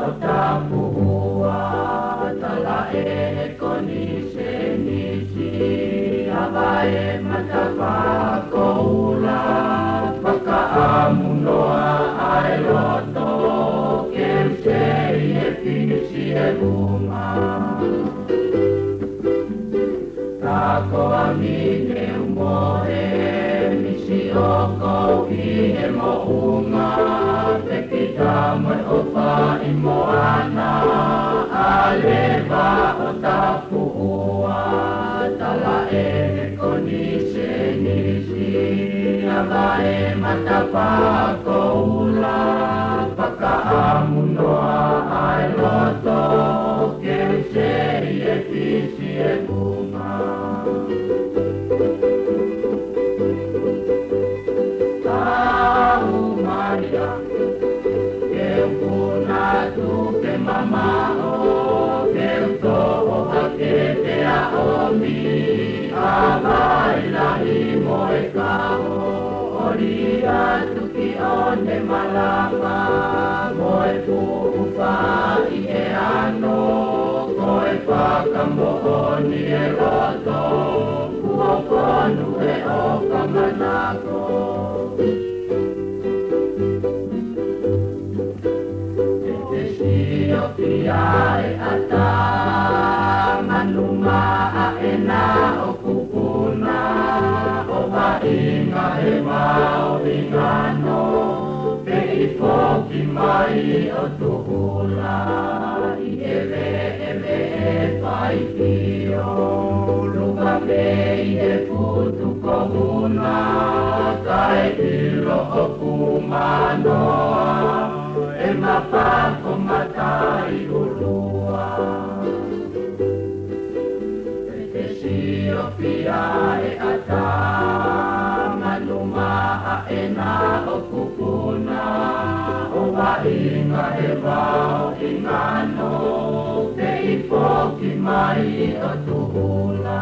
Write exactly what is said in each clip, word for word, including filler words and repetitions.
Tapu ua, tala ʻe he konisēnisi, ʻa e vaʻe matapā koula, fakaʻamu noa ʻa e loto, ke u sei e pisi e vunga. Ka ko ami ne u mohe, misi ʻo kau ʻi he moʻunga, pepita mo e ʻofaʻi moana, ʻa e vaʻe ʻo Tapu ua, tala ʻe he konisēnisi, ʻa e vaʻe matapā koula, fakaʻamu noa ʻa e loto, ke u sei e pisi e vunga. Ka u mai ā, ke u kuna atu ke mamaʻo, ke u toʻo hake pea ʻomi, ʻa e vai lahi mo e kaho, ʻoli atu ki ʻone malanga, mo e kuʻu faʻi ʻe ano, ko e fakamoʻoni e loto, kuo fonu e ʻofa manako. Ke te sio pē ʻa e ʻatā, manu maʻa ʻena ʻoku puna, ʻo vaʻinga he vao ʻi ngano, pea foki mai ʻo tuʻula, ʻi he veʻeveʻe faifio, luva mei he putu ko Huna, kae ʻilo ʻoku manoa, ʻe mapako mataʻi ʻulua. Ke sio pē ʻa e ʻatā, manu maʻa ʻena ʻoku puna, ʻo vaʻinga he vao ʻi ngano, pea foki mai ʻo tuʻula,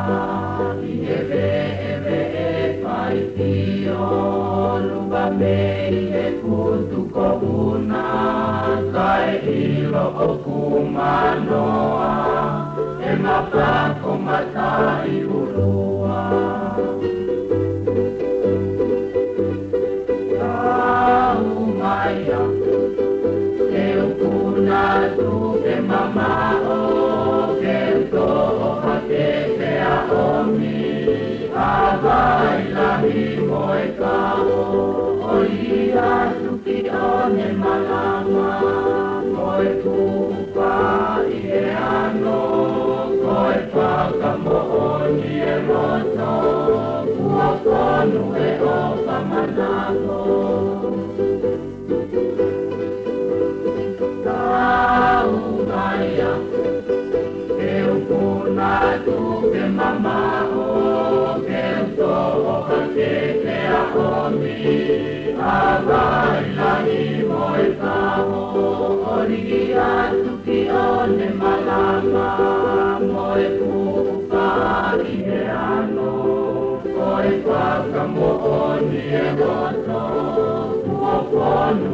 ʻi he veʻeveʻe faifio, luva mei he putu ko Huna, kae ʻilo ʻoku manoa, ʻe mapako mataʻi ʻulua. Ka u mai ā, ke u kuna atu ke mamaʻo, ke u toʻo hake pea ʻomi, ʻa e vai lahi mo e kaho, ʻoli atu ki ʻone malanga, mo e kuʻu faʻi ʻe ano, ko e fakamoʻoni e loto, kuo fonu e ʻofa manako. Ka u mai ā, ke u kuna atu ke mamaʻo, ke u toʻo hake pea ʻomi, ʻa e vai lahi mo e kaho, ʻoli atu ki ʻone malanga, mo e kuʻu faʻi ʻe ano, ko e fakamoʻoni e loto, kuo fonu